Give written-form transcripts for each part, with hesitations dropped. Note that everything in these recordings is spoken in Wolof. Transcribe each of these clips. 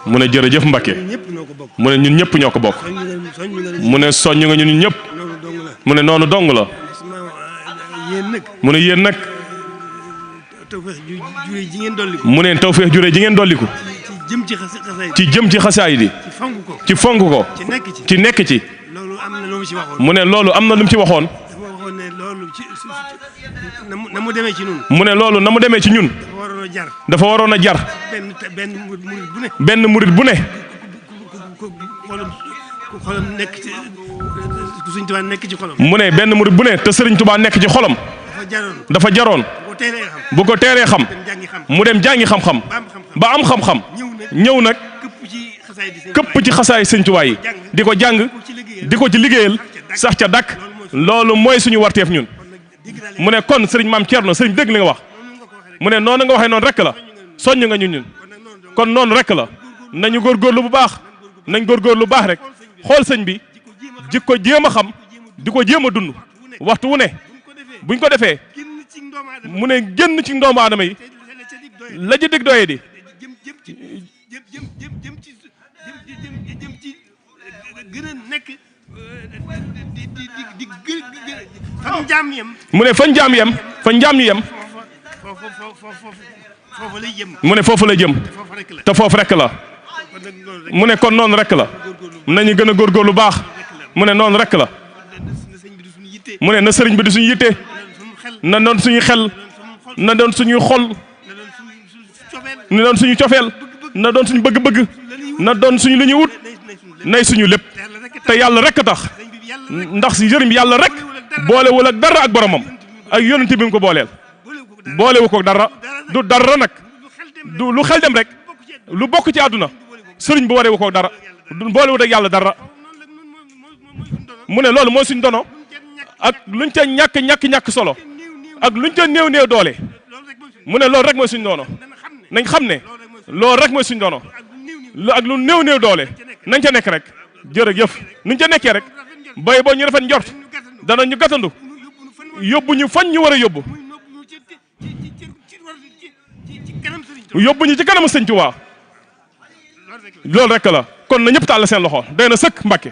mu ne jërëjëf Mbacke mu ne ñun ñëpp ñoo ko bokk mu ne soññ nga ñun ñëpp mu ne noonu dong la mu ne yéen nag mu ne tawfeex jure ji ngeen dolliku ci jëm ci xasaay di ci fonk ko ci nekk ci mu ne loolu am na lu mu ci waxoon mu ne loolu na mu demee ci ñun dafa waroon a jar benn murit bu ne mu ne benn murit bu ne te Sëriñ Tuubaa nekk ci xolam dafa jaroon bu ko teeree xam mu dem jàngi xam-xam ba am xam-xam ñëw nag këpp ci xasaay Sëriñ Tuubaa yi di ko jàng di ko ci liggéeyal sax ca dakk loolu mooy suñu warteef ñun mu ne kon sëriñ maam Thierno sëriñ dégg li nga wax mu ne noonu nga waxee noonu rek la soññ nga ñun kon noonu rek la nañu góorgóorlu bu baax nañ góorgóorlu bu baax rek xool sëñ bi di ko jéem a xam di ko jéem a dund waxtu wu ne buñ ko defee mu ne génn ci doomu aadama yi la ci dig doyee di mu ne fañ jaam yem fañ jaam ñu yem mu ne foofu la jëm te foofu rek la mu ne kon noonu rek la nañu gën a góorgóorlu baax mu ne noonu rek la mu ne na sëriñ bi di suñu yitte na doon suñu xel na doon suñuy xol na doon suñu cofeel na doon suñu bëgg-bëgg na doon suñu lu ñuy wut nay suñu lépp te yàlla rek tax ndax si njëriñ bi yàlla rek boolewul ak dara ak boromam ak yonent bi mu ko booleel boolewu ko dara du dara nag du lu xel dem rek lu bokk ci àdduna sëriñ bu warewu ko dara du boolewut ak yàlla dara mu ne loolu mooy suñ dono ak luñ ca ñàkk solo ak luñ ca néew doole mu ne loolu rek mooy suñ dono nañ xam ne loolu rek mooy suñ dono ak lu néew doole nañ ca nekk rek jërëjëf nuñ ca nekkee rek bay boo ñu rafet njort dana ñu gàttandu yóbbu ñu fañ ñu war a yóbbu ñu ci kanamu Sëñ Tuubaa loolu rek la kon na ñëpp tàll seen loxo doy na sëkk Mbàkke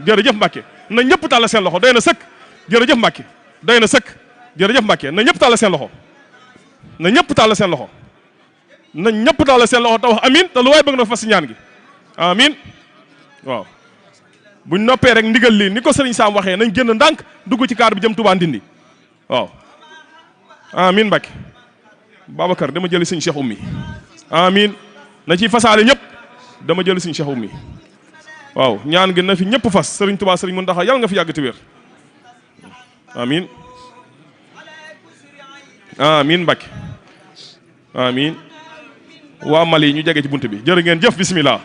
jërëjëf Mbàkke na ñëpp tàll seen loxo doy na sëkk jërëjëf Mbàkke doy na sëkk jërëjëf Mbàkke na ñëpp tàll seen loxo na ñëpp tàll seen loxo na ñëpp tàll seen loxo te wax amin te lu waay bëgg na fas si ñaan gi amin waaw buñ noppee rek ndigal lii ni ko sëriñ Sam waxee nañ génn ndànk dugg ci kaar bi jëm Touba Ndindi waaw amin Mbàkke Babacar dama jëli sëñ Cheikh Oumy amin na ci fasaale ñëpp dama jëli sëñ Cheikh Oumy waaw ñaan gi na fi ñëpp fas sëriñ Touba sëriñ Mountakha yàlla nga fi yàgg te wér amin amin Mbàkke amin waa Mali ñu jege ci bunt bi jërë ngeen jëf bismillah